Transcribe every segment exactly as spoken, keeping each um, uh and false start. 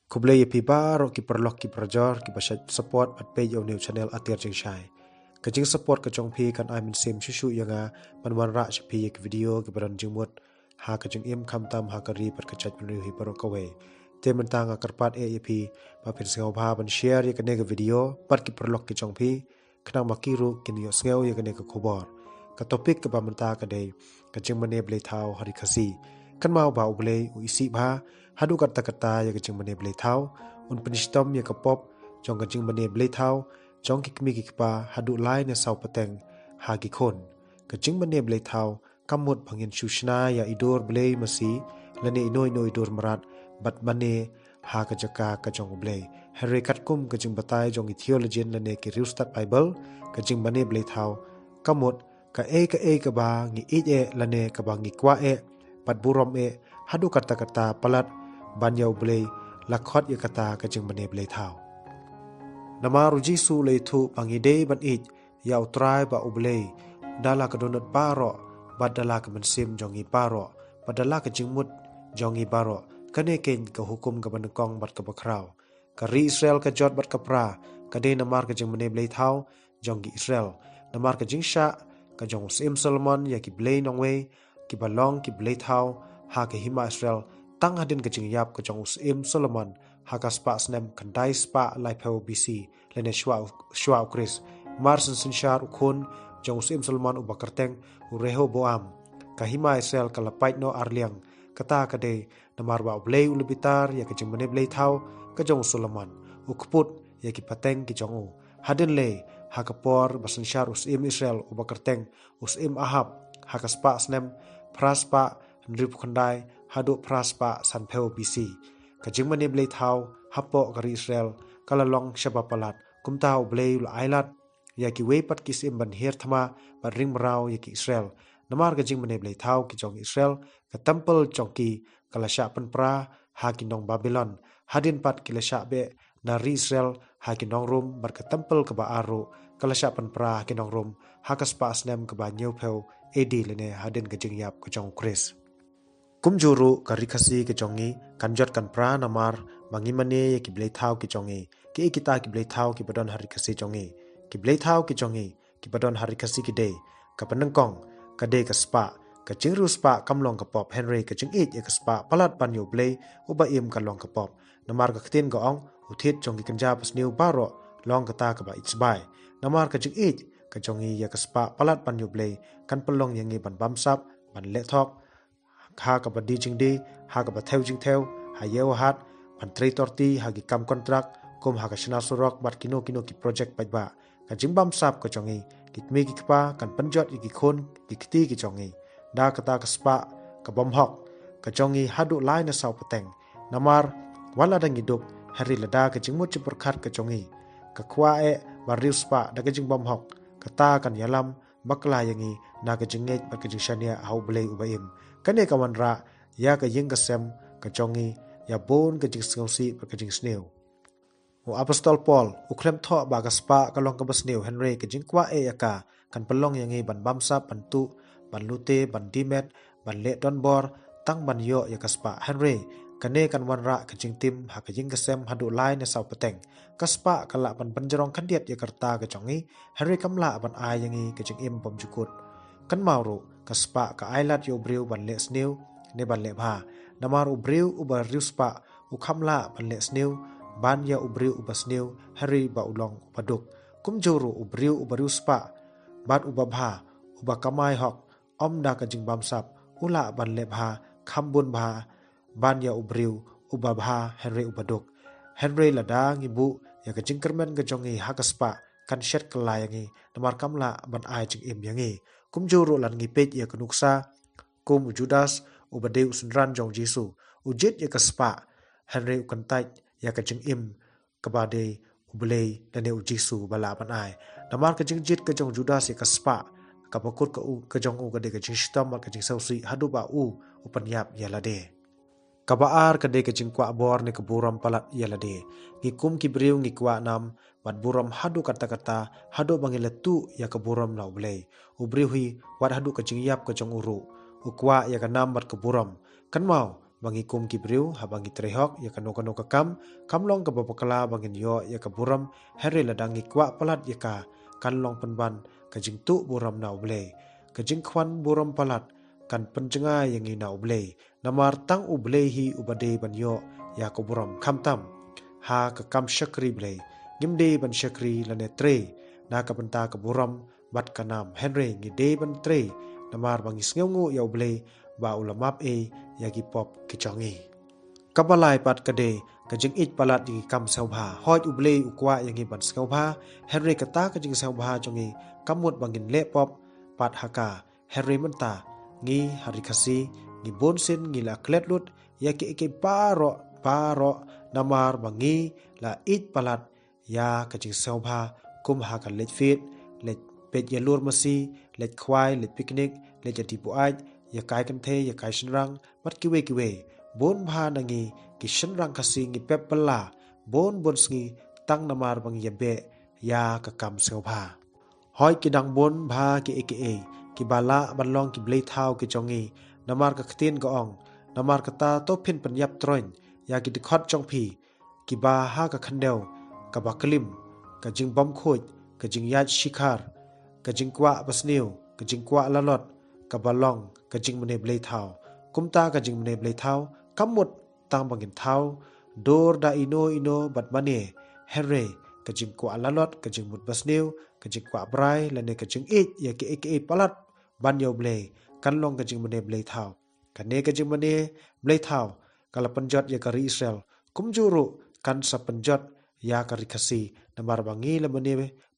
Khublei ïa phi baroh ki paralok ki parajor kiba shait support bad peit ïa u new channel Atiar Jingshai. Ka jingsupport ka jong phi kan ai mynsiem shuh shuh ïa nga ban wanrah sha phi ïa ki video kiba don jingmut ha ka jingim khamtam ha ka ri bad ka jaitbynriew hi baroh kawei. Te mynta nga kyrpad eh ïa phi ba phin sngewbha ban share ïa kane ka video bad ki paralok ki jong phi, khnang ba ki ruh kin ïohsngew ïa kane ka khubor. Ka topic kaba mynta ka dei ka jingmane blei thaw ha ri Khasi. Kynmaw ba U Blei u isih bha haduh katta katta ïa ka jingmane blei thaw. Un pynshitom ïa ka pop jong ka jingmane blei thaw jong ki kmie ki kpa haduh lai ne saw pateng ha ki khun. Ka jingmane blei thaw kam mut ba ngin shu shna ïa i dur blei masi lane ino ino i dur mrad bad mane ha ka jaka ka jong U Blei. Hynrei katkum ka jingbatai jong ki theologian lane ki riewstad Bible, ka jingmane blei thaw ka mut kaei kaei kaba ngi ïeit eh lane kaba ngi kwah eh bad burom eh haduh katta katta palat ban ïa U Blei la khot ïa kata ka jingmane blei thaw. Namar U Jisu u la ïathuh ba ngi dei ban ïeit ïa U Trai ba U Blei da la ka dohnud baroh bad da la ka mynsiem jong ngi baroh bad da la ka jingmut jong ngi baroh. Kane keiñ ka hukum kaba nyngkong bad kaba khraw. Ka ri Israel ka jot bad ka pra ka dei namar ka jingmane blei thaw jong ki Israel. Namar ka jingshah ka jong u Syiem Solomon ïa ki blei nongwei kiba long ki blei thaw ha ka hima Israel, tang hadien ka jingïap ka jong u Syiem Solomon ha ka spah snem khyndai spah laiphew B C lane shwa, shwa U Khrist. Mar syn synshar u khun jong u Syiem Solomon uba kyrteng u Rehoboam, ka hima Israel ka la pait noh arliang. Kata ka dei namar ba U Blei u la bitar ïa ka jingmane blei thaw ka jong u Solomon, u kput ïa ki pateng ki jong u. Hadien lei ha ka por ba synshar u Syiem Israel uba kyrteng u Syiem Ahab ha ka spah snem phra spah hynriewphew khyndai haduh phra spah sanphew B C, ka jingmane blei thaw hapoh ka ri Israel ka la long shaba palat. Kumta U Blei u la ailad ïa kiwei pat ki syiem ban hiar thma bad ring mraw ïa ki Israel. Namar ka jingmane blei thaw ki jong Israel, ka templ jong ki ka la shah pynpra ha ki nong Babilon. Hadien pat ki la shah beh na ri Israel ha ki nong Rom bad ka templ kaba ar ruh ka la shah pynpra ha ki nong Rom ha ka spah snem kaba hynñiewphew A D lane hadien ka jingïap ka jong U Khrist. Kumjuh ruh ka ri Khasi ka jong ngi kan jot kan pra namar ba ngi mane ïa ki blei thaw ki jong ngi. Kiei kita ki blei thaw kiba don ha ri Khasi jong ngi? Ki blei thaw ki jong ngi kiba don ha ri Khasi ki dei, kaba nyngkong ka dei ka spah. Ka jingriewspah kam long ka pop, hynrei ka jingïeit ïa ka spah palat ban ïa U Blei uba im ka long ka pop. Namar ka ktien ka ong, u thied jong ki kynja basniew baroh long kata kaba ïeit sbai. Namar ka jingïeit ka jong ngi ïa ka spah palat ban ïa U Blei kan pynlong ïa ngi ban bamsap, ban leh thok ha kaba die jingdie, ha kaba thew jingthew, ha ïew ha hat, ban trei torti ha ki kam kontrak, kum ha ka shna surok bad kino kino ki projek paidbah. Ka jingbamsap ka jong ngi, ki kmie ki kpa kan pynjot ïa ki khun ki kti ki jong ngi da kata ka spah ka bym hok ka jong ngi haduh lai ne saw pateng. Namar wat lada ngi duk, hynrei lada ka jingmut jingpyrkhat ka jong ngi ka kwah eh ban riewspah da ka jingbymhok, kata kan ïalam bakla ïa ngi na ka jingngeit bad ka jingshaniah ha U Blei uba im. Kane ka wanrah ïa ka ïing ka sem ka jong ngi ïa bun ka jingsngewsih bad ka jingsniew. U Apostol Paul u khlem thoh ba ka spah ka long kaba sniew, hynrei ka jingkwah eh ïa ka kan pynlong ïa ngi ban bamsap, ban tuh, ban lute, ban die met, ban leh donbor tang ban ïoh ïa ka spah. Hynrei kane kan wanrah ka jingtim ha ka ïing ka sem haduh lai ne saw pateng. Ka spah ka lah ban pynjrong khyndiat ïa ka rta ka jong ngi, hynrei kam lah ban ai ïa ngi ka jingim bymjukut. Kynmaw ruh, ka spah ka ailad ïa u briew ban leh sniew ne ban leh bha. Namar u briew uba riewspah u kham lah ban leh sniew ban ïa u briew uba sniew, hynrei ba u long uba duk. Kumjuh ruh u briew uba riewspah bad uba bha, uba kamai hok, ym da ka jingbamsap u lah ban leh bha kham bun bha ban ïa u briew uba bha hynrei uba duk. Hynrei lada ngi buh ïa ka jingkyrmen ka jong ngi ha ka spah, kan shet kylla ïa ngi, namar kam lah ban ai jingim ïa ngi. Kumjuh ruh lada ngi peit ïa ka nuksa kum u Judas uba dei u synran jong u Jisu, u jied ïa ka spah hynrei u kyntait ïa ka jingim kaba dei U Blei lane u Jisu ba lah ban ai. Namar ka jingjied ka jong u Judas ïa ka spah, kaba kut ka u, ka jong u ka dei ka jingshitom bad ka jingsngewsih haduh ba u u pynïap ïa lade. Kaba ar ka dei ka jingkwah bor ne ka burom palat ïa lade. Ngi kum ki briew ngi kwah nam bad burom haduh katta katta, haduh ba ngi la tuh ïa ka burom na U Blei. U briew hi wat haduh ka jingïap ka jong u ruh u kwah ïa ka nam bad ka burom. Kynmaw, ba ngi kum ki briew haba ngi trei hok ïa kano kano ka kam, kam long kaba bakla ba ngin ïoh ïa ka burom, hynrei lada ngi kwah palat ïa ka, kan long pynban ka jingtuh burom na U Blei. Ka jingkwah burom palat kan pynjngai ïa ngi na U Blei. Namar tang U Blei hi uba dei ban ïoh ïa ka burom, khamtam ha ka kam shakri Blei. Ngim dei ban shakri lane trei na ka bynta ka burom bad ka nam, hynrei ngi dei ban trei namar ba ngi sngewnguh ïa U Blei ba u la map ei ïa ki pop ki jong ngi. Kaba lai pat ka dei ka jingïeit palat ïa ki kam sngewbha. Hooid, U Blei u kwah ïa ngi ban sngewbha, hynrei kata ka jingsngewbha jong ngi kam mut ba ngin leh pop pat ha ka. Hynrei mynta ngi ha ri Khasi ngi bun sien ngi la klet lut ïa kiei kiei baroh baroh namar ba ngi la ïeit palat ïa ka jingsngewbha, kum ha ka leit fied, leit peit ïalur masi, leit khwai, leit picnic, leit ïadih buaid, ïa kai kynthei, ïa kai shynrang bad kiwei kiwei. Bun bha na ngi ki shynrang Khasi ngi pep bylla bun bun sngi tang namar ba ngi ïabeh ïa ka kam sngewbha. Hooid, ki dang bun bha kiei kiei kiba lah ban long ki blei thaw ki jong ngi. Namar ka ktien ka ong, namar kata to phin pynïap troiñ ïa ki dkhot jong phi kiba ha ka khyndew kaba klim, ka jingbymkhuid, ka jingïaid shikhar, ka jingkwah basniew, ka jingkwah lalot, kaba long ka jingmane blei thaw. Kumta ka jingmane blei thaw kam mut tang ba ngin thaw dur da ino ino bad mane, hynrei ka jingkwah lalot, ka jingmut basniew, ka jingkwah brai lane ka jingïeit ïa kiei kiei palat ban ïa U Blei kan long ka jingmane blei thaw. Kane ka jingmane blei thaw ka la pynjot ïa ka ri Israel, kumjuh ruh kan sa pynjot ïa ka ri Khasi namar ba ngi la mane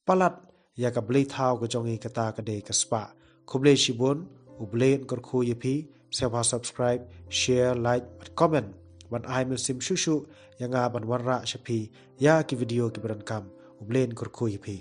palat ïa ka blei thaw ka jong ngi, kata ka dei ka spah. Khublei shibun, U Blei un kyrkhu ïa phi. Sngewbha subscribe, share, like bad comment ban ai mynsiem shuh shuh ïa nga ban wanrah sha phi ïa ki video kiba donkam. U Blei un kyrkhu ïa phi.